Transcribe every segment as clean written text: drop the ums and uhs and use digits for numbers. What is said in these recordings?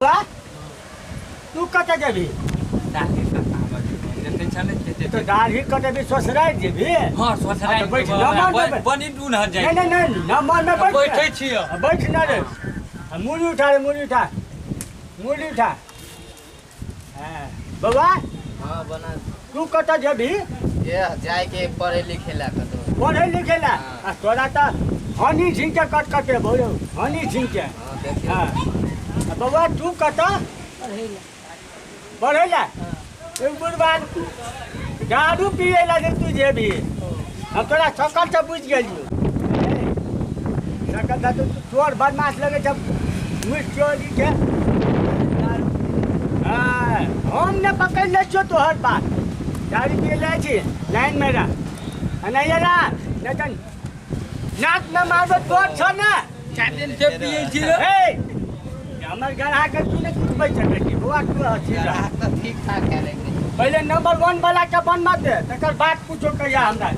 बा तू कतऽ जेबही? दाढ़ी कटाबऽ जेबै, जते छलै ते तो दाढ़ी कटेबही ससुरारि जेबही? हँ, ससुरारि। अच्छा, बैठ, नमन देबै। बनी दून हट नहि जाइ। नहि नहि, नमन मे बैठ। बैठै छियै। बैठ न रे, आ मूड़ी उठा रे, मूड़ी उठा, मूड़ी उठा। हँ बौआ। हाँ, बना। तू कतऽ जेबही? ये जाए के पढ़े लिखे ला कतौ। पढ़ै लिखै लए? हाँ। आ तोरा तऽ हनी सिंह के कट कटेबौ यौ, हनी सिंह के। हाँ, देखियौ। हँ, आ बौआ तू कतऽ? पढ़ै लए। एक बुढ़बा दारू पियै लए जे तू जेबही, हम तोरा शकल से बुझि गेलियौ। शकल से तऽ तोर बदमाश लगै छै मुझ चोरी के। हँ, हम ने पकड़ि लै छियौ तोहर बात। दारू पियै लए छी, लाइनमे रह आ नहि रह, नहि तऽ नाकमे मारबो। तोर छौ ने? चारि दिन से पियै छी रे। हे, हमर गढ़ा के तू नहि कुटबै सकै छी बौआ, तू हँसी रह। ग्राहक तऽ ठीक ठाक है, लेकिन पहिले नंबर वन वाला के बनवा दे, तकर बाद पूछो कहिया हमरा।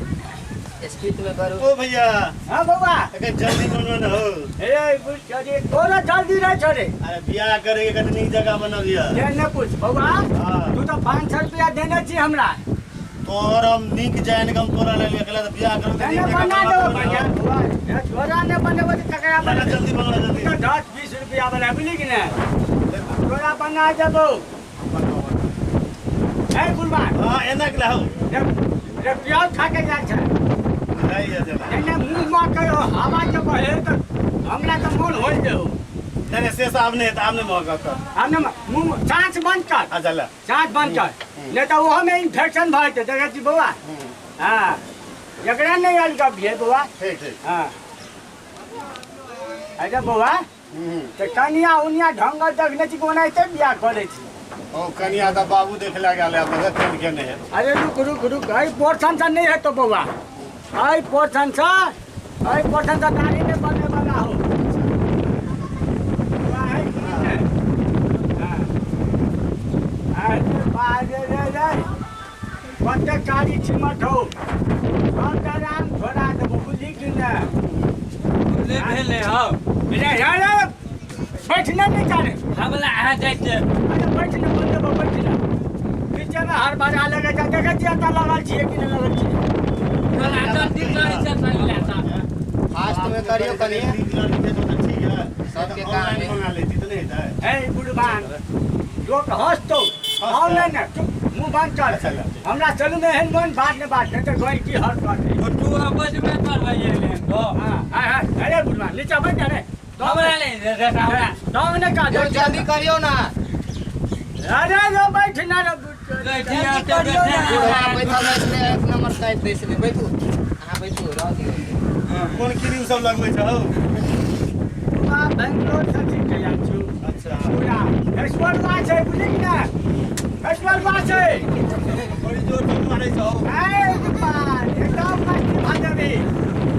स्पीड में करू। ओ भैया। हाँ बौआ। अगर जल्दी बनबो न हो। हे बुझ रे, तोरा जल्दी रहै छौ रे। अरे, बियाह करे के कते नीक जगह बनबिय। से नहि पूछ बौआ। हाँ। तू तऽ 500 रुपया देने छी हमरा। तोहर हम नीक जान के हम तोरा ले लिया तऽ बियाह करू तऽ नहि नीक नहि जगह बना बनबऽ देबो तब बढ़िया ने। बौआ। हे, तोरा नहि बनेबो तऽ ककरा ना, ना, बनेबो? जल्दी बनबऽ तू जल्दी। तऽ 10-20 रुपया वाला, बुझली कि नहि? तोरा बना देबो। हे गुलबान। हाँ, एना के लाओ। रे रे, प्याज खा के जाइ छै। नहीं है चला। नहि नहि, मुँह मार के हवा जे बहे तऽ हमरा तऽ मोन होइ जेहो। नहीं नहीं, से सब नहीं, आब नहीं महक कर। आब ने मुँह, साँस बंद कर। अच्छा ले। साँस बंद कर, नहि तऽ ओहोमे इन्फेक्शन भऽ जेतै। देखै छी बौआ? हँ, एकरा नहि आयल गप बौआ। ठीक ठीक। हँ, अच्छा बौआ, तऽ कनिया उनिया ढङ्गर देखने छी कि ओनाहिते बियाह करै छी? ओ कनिया तऽ बाबू देख लए गेल है, अपने फोन केने है। अरे रुक रुक रुक, एहि पोर्शन से नहि हेतौ बौआ, एहि पोर्शन से, एहि पोर्शन से दाढ़ी नहि बने वाला हो बौआ, एहि सुनै। हँ। अरे बा रे रे रे, कते कारी छिमट हौ, सब डराम छोड़ा देबो, बुझली कि ने? ले भेलै हौ। रे रे रे, बैठने नहि चाहे। हमरा अहाँ जाइ छियै। अरे बैठ ने, बोल देबो, बैठ ने। बीचमे हर भरा लगै छै, देखै छियै एतऽ लगल छियै कि नहि लगल छियै? तोरा जल्दी करै छै पहिले तऽ। फास्ट में करियो कनिए। नीक लड़की छै तो ठीक है। सबके काम ऑनलाइन है। मंगा लेती तऽ नहीं हेतै? हे बुढ़बान, लोक हँसतौ। आउ नहि ने, चुप, मुँह बंद कर। अच्छा, अच्छा। हमरा चलू में एहन कोन बात नहि बात नहि तऽ गोर की हर कर। तू बजबे करबै एहन तो। हाँ हाँ हाँ, अरे बुढ़बान, नीचा बैठ जा रे। हमरा नहि रे, हमरा। दम नहि काज। यो जल्दी करियो ना। अरे रो, बैठ ना रे। जल्दी करियौ ना। बूढ़ा बैठल रहै छलै, एक नंबर काटि दै छलै। बैठू अहाँ, बैठू, रह दियौ। कोन क्रीम सब लगबै छौ? बौआ, बेंगलोर से ठीक कयल छु। अच्छा। पूरा फेसबुक छै, बुझली कि नहि? फेसबुक छै। बड़ी जोर से मारै छौ। ए बुढ़बान, एकदम मस्ती भऽ जेबही।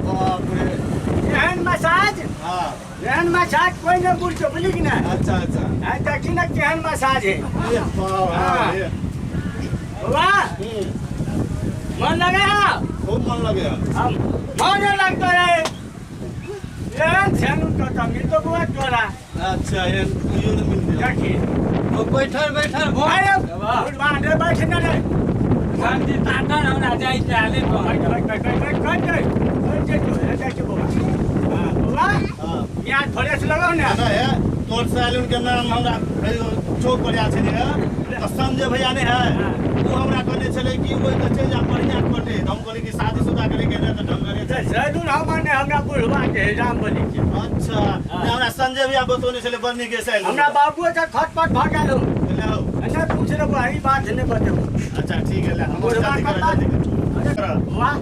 बाप रे। एहन मसाज, एहन मसाज कोइ नहि बुझतो, बुझली कि नहि? अच्छा अच्छा। आइ देखी ने केहन मसाज है। ए बाप। हाँ। रे। बौआ, मन लगे है? खूब मन लगे। हम मन लगतो रे, एहन छेनु तो मिलतो बौआ तोरा। अच्छा, एहन कहियो नहि मिल गेल। देखी। ओ बैठल बैठल भोग। अरे बुढ़बान रे, बैठ न रे। शान्ति तातन, हमरा जाइ छै हाले तो। बैठ बैठ बैठ बैठ बैठ बैठ बैठ बैठ जेतौ, हे जाइ बौआ। हाँ बौआ। हाँ। मियाज फ्रेश लगौ ने। ना है तोर सैलून के नाम हमरा चौक पर आयल छलै तऽ संजय भैया नहि है, ओ हमरा कहने छलै कि ओहि तऽ चलि जा, बढ़िआँ कटे। तऽ हम कहलियै कि शादीशुदा करे के तऽ ढंगरे छै। सैलून हमर नहि, हमरा बुढ़वा के है, रामबली के। अच्छा, नहि, हमरा संजय भैया बतौने छलै बड़ नीक सैलून। हमरा बाबुओ से खटपट भऽ गेल हो। ले आओ। नहि पूछ लेबो, ई बात नहि बतेबो। अच्छा ठीक है, ले हम बुढ़वा जल्दी कता? करो, जल्दी करो। वाह,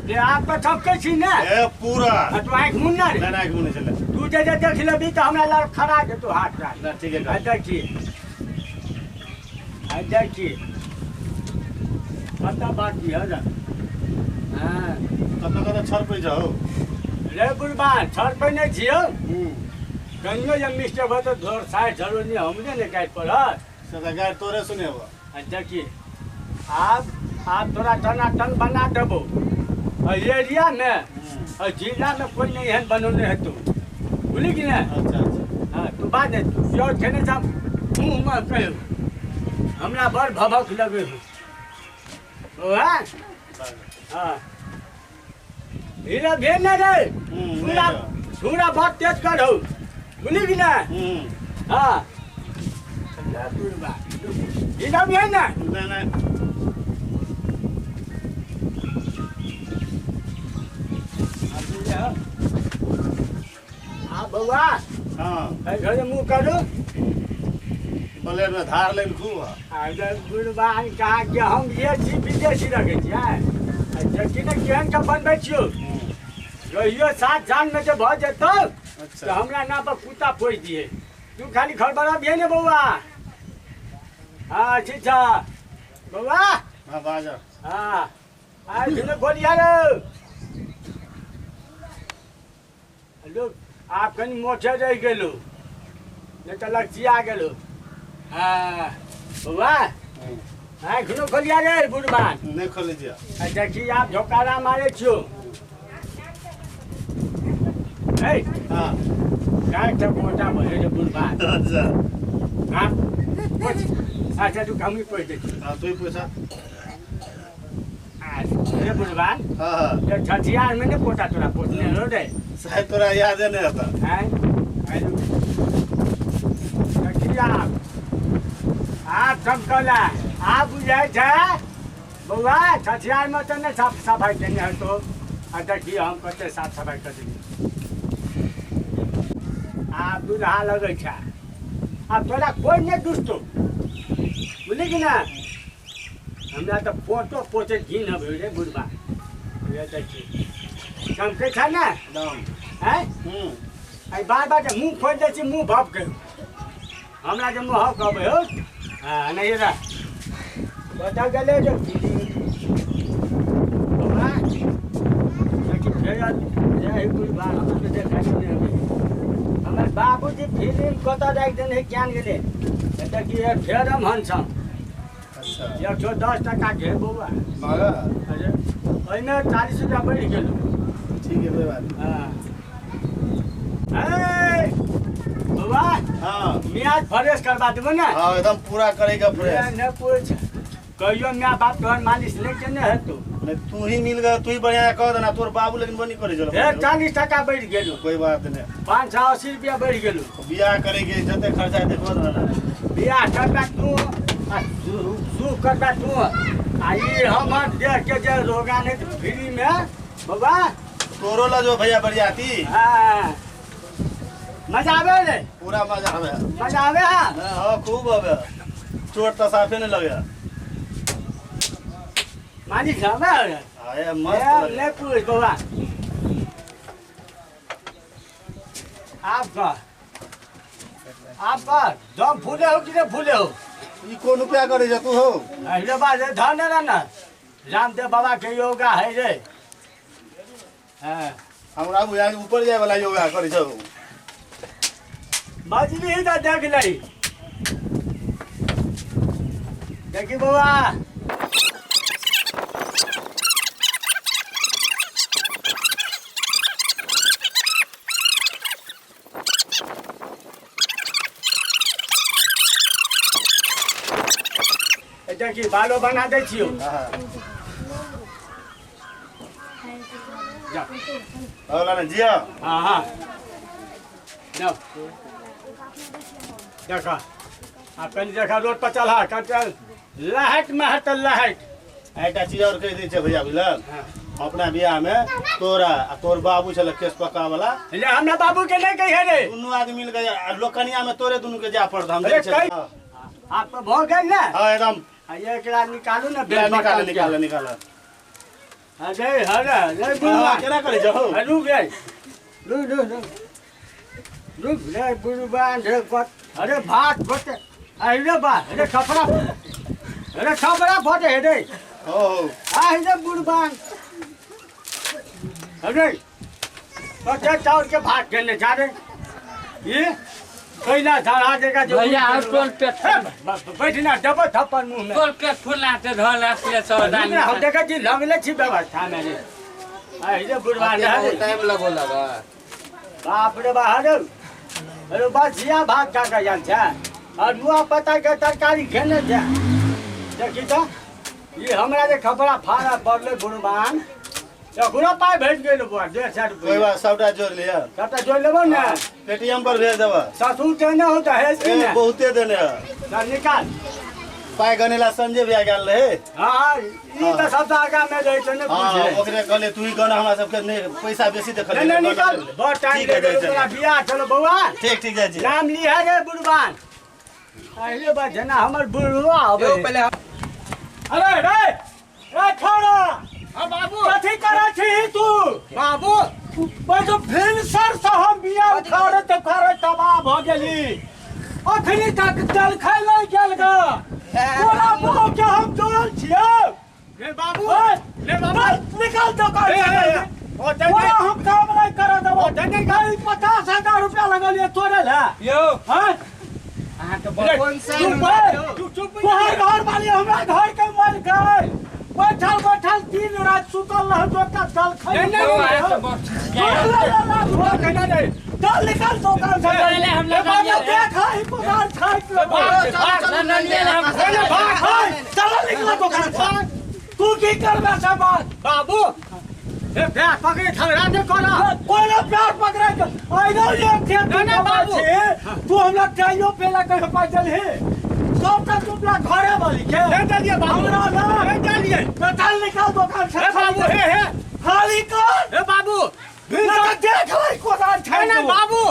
जे आप तऽ ठकै छी ने। ए पूरा। आ तू आँखि मुन ने रे। नहि नहि, घूमने छलै। तू जे जे देख लेबही तऽ हमरा लग खड़ा जेतौ हाथ राख। ना ठीक है। आ देखी, आ देखी कतऽ बाकी है रे? हाँ। कतऽ कतऽ छरपै जाउ? रे बुढ़बा, छड़पै नहि छियौ। कहियो जे मिस्टेक हो तऽ धोर साइड जरूर नहि, हमरे ने गाड़ि पड़त। से तऽ गारि तोरे सुनेबो। आ देखी, आब आब तोरा टनाटन बना देबो। एहि एरियामे, एहि जिलामे कोइ नहि एहन बनौने हेतौ, बुझली कि नहि? अच्छा अच्छा। हाँ, तू तू बात नहि तू प्योर खेने छह मुँहमे कहियो हमरा बड़ भभक लगै हो बौआ। हाँ हीरा भेल ने रे। छुरा छुरा बहुत तेज कर हो बुझली कि ना। हाँ हीरा भेल ने। नहीं नहीं आ बौआ। हाँ घरे मुँह करू। ब्लेड में धार लेन खूब है। अरे गुरबान कहाँ के हम ये छी विदेशी रखै छियै देखी ने केहन के बनबै छियौ। रहियो सात जान में जे भऽ जेतौ अच्छा तऽ हमरा नाम पर कुत्ता पोसि दिहे। तू खाली खड़बड़ाबिहे ने बौआ। हाँ ठीक छ बौआ। हाँ बाजा। हाँ आइ सुन गोलिया रे लोग आब कनि मोटे रहि गेलौ नहि तऽ लक्षिया गेलौ। हाँ बौआ आँखि नो खोलिया रे बुढ़बान। नहीं खोले दिया। आ देखी आब झोकारा मारै छियौ। हे हाँ गाय तऽ मोटा भऽ रे बुढ़बान। अच्छा हाँ अच्छा तू हमही पोसि दै छियौ। हाँ तू ही पूछा। आ रे बुढ़बान हाँ हाँ ये छठियार में ने पोता तोरा पोसने रहो रे। शायद तोरा याद नहीं आता। हैं देखी आब आब चमकला आब बुझाइ छै बौआ छठियार में तऽ नहि साफ सफाइ केने हेतौ। आ देखी हम कते साफ सफाइ कऽ देलियै। आब दुल्हा लगै छै आब तोरा कोइ नहि दुसतौ बुझली कि ना। हमरा तऽ फोटो पोते घिन अबै रे बुढ़बा। देखी चमकै छै ने। एकदम। हैं आइ बार बार जे मुँह खोलि दै छी मुँह भप के हमरा जे मुँह कहबै हौ। हाँ नहि रे बता गेलै जे बौआ देखी फेर जय बुढ़बा हमरा तऽ देखै नहि अबै। हमर बाबूजी फिल्म कतऽ राखि देने है ज्ञान गेलै। देखी फेर हम हंसम। अच्छा 110 टका के बौआ। महगा। अरे ओहिमे 40 रुपया बढ़ि गेलौ। ठीक है कोई बात। हाँ बौआ। हाँ मियाज फ्रेश करवा देबो ने। हाँ एकदम पूरा करेगा फ्रेश। नहीं पूछ कहियो my बाप तोहर मालिश नहि केने हेतौ। नहीं तू ही मिल गया तू ही बढ़िया कह देना तोर बाबू लेकिन बनी करे चलो। फेर 40 टका बढ़ि गेलौ। कोई बात नहीं। 580 रुपया बढ़ि गेलौ। बियाह करेंगे जते खर्चा देखो ना। बियाह करबा तू आ सू करबा तू आ ई हमर देह के जे रोगा नहीं तो फ्री में बौआ। तोरो ला जो भैया बरियाती। हाँ मजा आवे रे। पूरा मजा आवे। मजा आवे। हाँ हाँ खूब आवे। चोट तो साफे नहीं लगे। मालिश आवे रे। अरे मस्त। नहीं पूछ बौआ। आपका आपका दम फूले हो कि नहीं फूले हो। ई कोन उपाय करे जे तू हो। अरे बा रे धन ना ना रामदेव बाबा के योगा है रे। हाँ हमरा बुझाइ ऊपर जाय वाला योगा करे छौ। मछली ही तो देख लई। देखी बौआ देखी बालो बना दै छियौ। हाँ जा। होला ना जिया। हाँ हाँ जाओ देखा आ कनि देखा रोड पर चल। हाँ चल लाहट में है तो लाहट। एकटा चीज और कहि दै छै भैया बुझल। हाँ। अपना बियाह में तोरा आ तोर बाबू छल केस पका वाला। ले हमरा बाबू के नहीं कहे रे। दुनू आदमी मिल के लोकनिया में तोरे दुनू के जा पड़त हम अरे देखै कहि। छियै। आप तो भऽ गेल ने। हाँ एकदम। आ एकरा निकालू ने निकाल निकाल निकाल निकाल। अरे अरे अरे बुढ़वा हाँ, केना करै छौ। रुक रे रुक रुक रुक रुक रे बुढ़वा रे कत अरे भात फटे अरे बा अरे कपड़ा अरे कपड़ा फटे रे। हो हो आ रे बुढ़बान अरे कते चाउर के भात खेने जा रे। ये कैला धरा देगा जो भैया हम टोल पे बैठना डबल थप्पड़ मुंह में। टोल पे फुला के धल असले सौदानी। हम देखै छी लगले छी व्यवस्था में रे। आ रे बुढ़बान बहुत रे टाइम लगो लगा। बाप रे बा अरे अरे बसिया भात खा कऽ आयल छै अरुआ पत्ता के तरकारी खेने छै। देखी तऽ ई हमरा जे कपड़ा फाड़ा पड़लै बुढ़बान, एकरो पाइ भेट गेल बौआ, 150 कोई रुपया। बात, सबटा जोड़ लिअ। सबटा जोड़ि लेबौ ने। पेटीएम पर भेज देबह। ससुर देने हो दहेज की ए, ने? बहुते देने है। चल निकाल। पाइ गनेला संजय भैया गेल रहे। हाँ, ई तऽ सबसँ आगाँ मे रहै छै ने। हाँ, बुझे ओकरे कहले तू ही गना, हमरा सबके नहि पैसा बेसी देखल। नहीं नहीं, निकाल, बहुत टाइम ठीक है, ले गेलो। जाइ तोरा छी। बियाह चलो बौआ। ठीक ठीक, जाइ छी। नाम लिहे रे बुढ़बान। अरे बा जेना हमर बुढ़वा आबै। यौ पहिले अरे रे ए छोड़ा। हाँ बाबू। कथी करै छी तू बाबू? बस भिनसर से हम बिया उखाड़ैत उखाड़ैत तबाह भऽ गेली, अखनी तक जलखै नहि गेल ग। तोरा बाप के हम जोर छियौ ले बाबू। ओए, ले बाबू। बस निकाल दोकान ए, से। ए, ए, ओ तोरा चल। हम काम नहीं करे देबो। ओ, चल, निकाल। ई 50,000 रुपया लगलियै तोरे लए। यौ हैं? अहाँके कोन सा तू बैठ। चुप चुप। तोहर घर वाली हमरा घर के मर गए, बैठल बैठल दिन रात सुतल रह, जोता दल खाइ। नहीं, नहीं, नहीं, नहीं, नहीं, नहीं। दल निकाल दोकान से। नहीं, नहीं, हम लगा लिया। देख ई पगार छाट लेबो। भाग, भाग, नहीं, नहीं, हम भाग, भाग, चल निकल दोकान से। तू की करबे से बात? बाबू ए प्यार पकड़े झगड़ा नहीं करा। कोनो प्यार पकड़े के आइनो ये थे तू नहीं, नहीं, बाबू बाबू। तू हमरा टाइयो पेला कहे पैदल हे सबटा तुमला घरे वाली के नहीं डालिए बाबू। हमरा ना नहीं डालिए। तो चल निकाल दोकान से। ए बाबू हे हे। खाली कर। ए बाबू। नहीं तो देख ले कोदार छाई नहीं नहीं बाबू।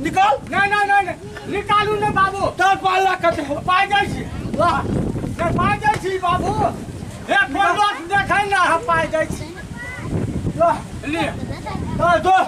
निकाल। नहीं नहीं नहीं नहीं, निकालू नहीं बाबू। चल पाला कते पाइ जाइ छी। वाह। नहीं पाइ जाइ छी बाबू। ए कोन लोक देखै ना हम पाइ जाइ छी। वाह। ले। चल दो।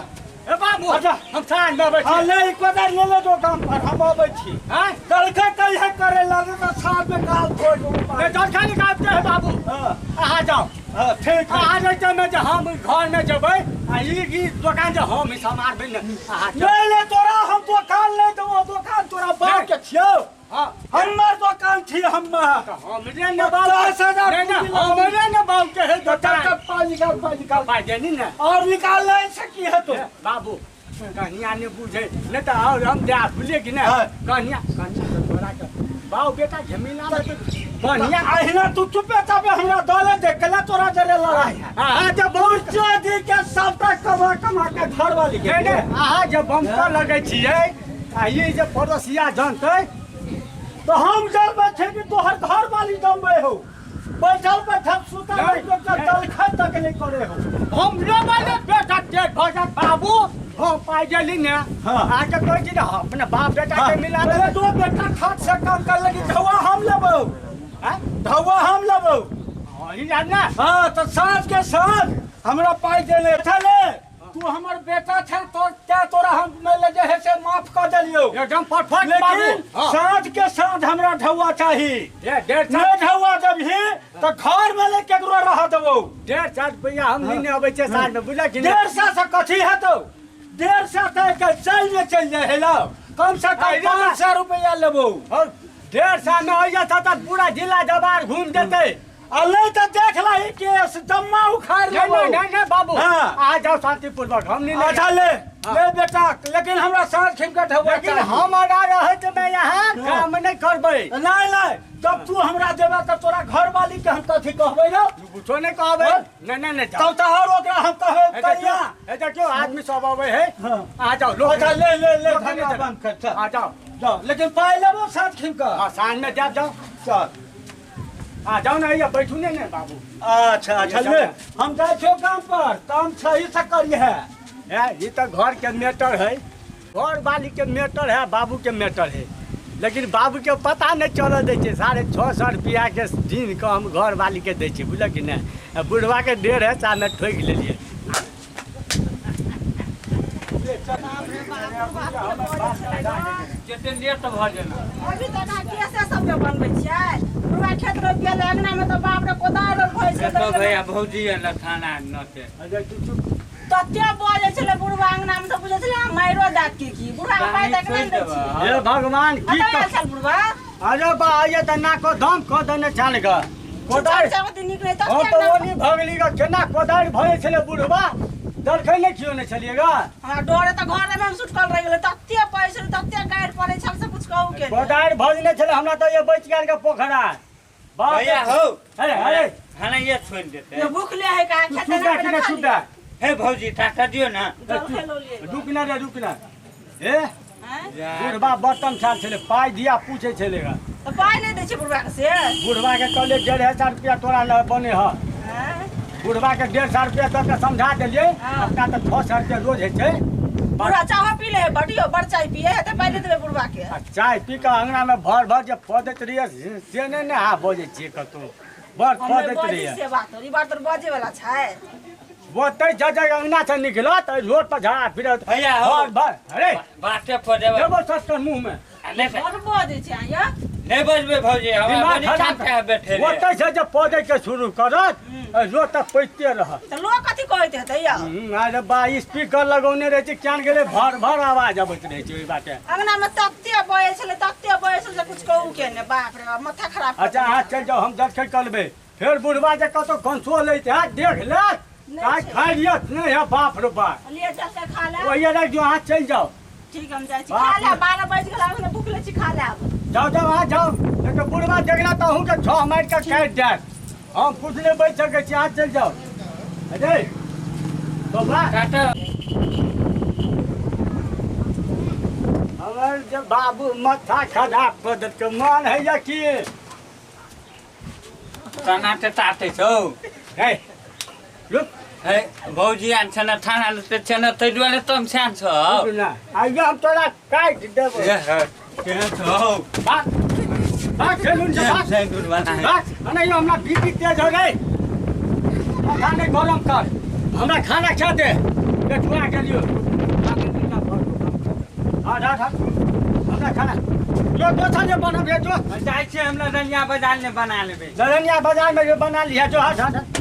ए बाबू। अच्छा। हम साँझ में अबै हां छी। ले ई कोदार ले ले दोकान पर हम अबै छी। हैं? जलखै कहिया करे लगे तो साँझ में काल छोड़ दू। नहीं जलखै निकालते है बाबू। हां अहाँ जाओ। हां ठीक है। अहाँ जैते में जे हम घर में जेबै आ ई ई दोकान जे हम सम्हारबै ने अहाँ चल। नहीं ले तोरा हम दोकान नहीं देबो, दोकान तोरा बाप के छियौ। हाँ। हमर दोकान छी हमर। तऽ हमरे ने बाप 50,000 नहीं, नहीं, पूंजी लगाउ। हमरे ने बाप के है तो दोकान। चल चल पाइ निकाल, पाइ निकाल। पाइ देनी ने। और निकाल नहीं सकी है तो। ए, बाबू कन्या नहीं बुझे नहीं तो और हम दे बुझे कि नहीं। हाँ। कन्या कन्या तो तोरा के बाऊ बेटा झमीला में तो कन्या अहिना तू चुपे चापे हमरा दले देख के तोरा जरे लड़ाई है। अहाँ जब बम बुच्चा दी के सबटा कमा कमा के घर वाली के। नहीं, नहीं, अहाँ जब बम पर लगै छियै आ ई जे पड़ोसिया जनतै तो हम जलबै छै कि तोहर घर वाली जमबै हो? बैठल बैठल सुतल नहीं, रहि के नहीं। जलखै तक नहीं करे हो। हम लेबै ने बेटा टेक भऽ जायत बाबू। हम पाइ गेली ने। हाँ। अहाँके कहै छी ने अपने बाप बेटा के मिला पहिले देबै। दो बेटा ठाठ से काम कर लगी, ढौआ हम लेबौ। हैं? ढौआ हम लेबौ। अहीं जान ने। हाँ तो साँझ के साँझ हमरा पाइ देने छले। तू हमर बेटा छै तो क्या तोरा हम ले जे है से माफ कर देलियौ। एकदम परफेक्ट बाबू। लेकिन हाँ। साँझ के साँझ हमरा ढौआ चाही। ए, डेढ़ नहीं सौ ढौआ देबही तो घर में ले केकरो रह देबौ। 150 रुपया हम लेने अबै छियै साँझ में, बुझल कि नहि? 150 से कथी हेतौ? 150 तऽ एक चलि ने चलि जाइ है लौ। कम से कम अरे बा। 500 रुपया लेबौ। और 150 में होइए तऽ पूरा जिला जवार घूम जेतै। आ नहीं तो देख लही केस जम्मा उखाड़ नहीं लेबौ। नहीं नहीं नहीं बाबू। हाँ। आ जाओ शांतिपूर्वक हम नहीं अच्छा ले ले बेटा, लेकिन हमरा साँझ खिन के ढौआ लेकिन चाही। हम अगर रहैत में यहाँ हाँ। काम नहीं करबै। नहीं नहीं, जब तू हमरा देबे तऽ तोरा घर वाली के हम कथी कहबै रे? कुछो नहीं कहबै। हाँ। नहीं नहीं नहीं तब जाओ। तऽ और ओकरा हम कहबै ए कहिया। देखियौ, ए देखियौ आदमी सब अबै है। हाँ। आ जाओ लोग। अच्छा ले ले ले लोग नहीं धंधा चले। बंद कर, चल। आ जाओ। जाओ, लेकिन पाइ लेबो साँझ खिन के। हाँ साँझ में जाओ जाओ। चल। आ जाओ ना भैया बैठू ने ने बाबू। अच्छा अच्छा ये ले सब- हम जाइ छियौ काम पर, काम सही से करिहे। है ये तो घर के मैटर है, घर वाली के मैटर है, बाबू के मैटर है, लेकिन बाबू के पता नहीं चल दै छै। 650 रुपया के दिन के हम घर वाली के दै छियै, बुझल कि नहि? आ बुढ़वा के 1.5 है में ठोकि लेलियै। जते लेट भऽ जेना। अभी तऽ अहाँ केसे सबके बनबै छियै? बुढ़वा खेत रोपि गेल अङ्गनामे तऽ बाप रे कोदारि आर भैंस के देखो भैया भौजी एल थाना नते। अच्छा तू चुप। तते बजै छलै बुढ़वा अङ्गनामे तऽ बुझै छलै मारियो दाँत के की बुढ़वा के पाइ तक नहि दै छियै। हे भगवान की कतऽ आयल छल बुढ़वा? अरे बा आइए तऽ नाको दम कऽ देने छल ग। कोदारि चावल नीक नहि हम तते तऽ ओनी भगली ग, केना कोदारि भरै छलै बुढ़वा। दलखै नहि खियौने छलियै गा? हमरा डरे तऽ घरे मे हम सुटकल रहि गेलै, तते पैसे तते गारि पड़ै छल से कुछ कहू के नहि। कोदारि भजने छलै हमरा तऽ ये बचि गेल के पोखरा। बाप रे। भैया हो। अरे अरे खाना ये छोड़ि देतै। ये भूख ले है का तू खेते छूटा कि ना नहि छूटा? हे भौजी टाटा दियौ ने। जलखै लऽ लियै। रुक ना रे, रुक ना। ए आँय? बुढ़बा बर्तन खायल छलै, पाइ दिया पूछै छलै गा। तऽ पाइ नहि दै छै बुढ़बा के से? बुढ़बा के कहलियै 150 रुपया तोरा लग बने ह। आँय? बुढ़बा के 150 रुपया दऽ के समझा देलियै। हँ। अपना तऽ 600 रुपया रोज होइ छै। बुढ़ा चाहो पी ले है, बडियो बड़ चाय पिए है, तऽ पाइ नहि देबै बुढ़बा के। आ चाय पी कऽ अंगना मे भर भर जे फदैत रहियै से नहि ने अहाँ बजै छियै कतौ, बड़ हम नहि फदैत बजै रहियै। से बात, ई बात तोर बजै वाला छै। ओतै जब जब अंगना से निकलत एहि रोड पर झगड़ा फिरत भैया हो। भर भर। अरे बाटे पर देबै। देबो सस्तर मुँह मे। नहि बड़ बजै छै अहाँ यौ। नहि बजबै भौजी, हमरा दिमाग बड़ी खराब चाप के बैठे रहियै। ओतै से जे पौधे के शुरू करत एहि रोड तक पैते रहत। तऽ लोक कथी कहैत हेतै यौ? अरे बा स्पीकर लगौने रहै छै, क्यान गेलै भर भर आवाज अबैत रहै छै ओहि बाटे। अंगना मे तते बजै छलै, तते बजै छलै जे कुछ कहू के नहि। बाप रे बाप, माथा खराब कऽ अच्छा अहाँ देलक। चलि जाउ, हम जलखै कऽ लेबै। फेर बुढ़बा जे कतौ कंसो लैत हैत देख लेत, नहि आइ छै। खाइयत नहि है। बाप रे बाप। लिए जलखै खा लेब। ओहिए राखि दियौ, अहाँ चलि जाउ। ठीक, हम जाइ छी। बाप खा रे। लेब, 12 बजि गेल, अखन भूखले छी, खा लेब। जाउ जाउ अहाँ जाउ, नहीं तऽ बुढ़बा देखला तऽ अहूँके छह मारि कऽ काटि देत। हम कुछ नहि बचि सकै छी, अहाँ चलि जाउ। अरे बाबा टाटा। हमर जे बाबू माथा खराब कऽ देलकै, मन होइए कि तना ते ताते छौ। हे रुक। हे भौजी आन छ न थाना लते छ न, तै दुआरे तमस्यान छ। रुक ना, आइयो हम तोरा काटि देबौ। ए हे केहन छौ? भाग भाग सेलून से भाग। सेलून वाला है। भाग, अनैयो हमरा बीपी तेज हो गई। माथा नहि गरम कर, हमरा खाना खा दे। पेटुआ गेलियो। हट हट हट, हमरा खाना जो दोसर जे बनब रे जो। जाइ छियै हम लदनिया बाजार मे बना लेबै। लदनिया बाजार मे जे बना लिहे जो। हट हट हट।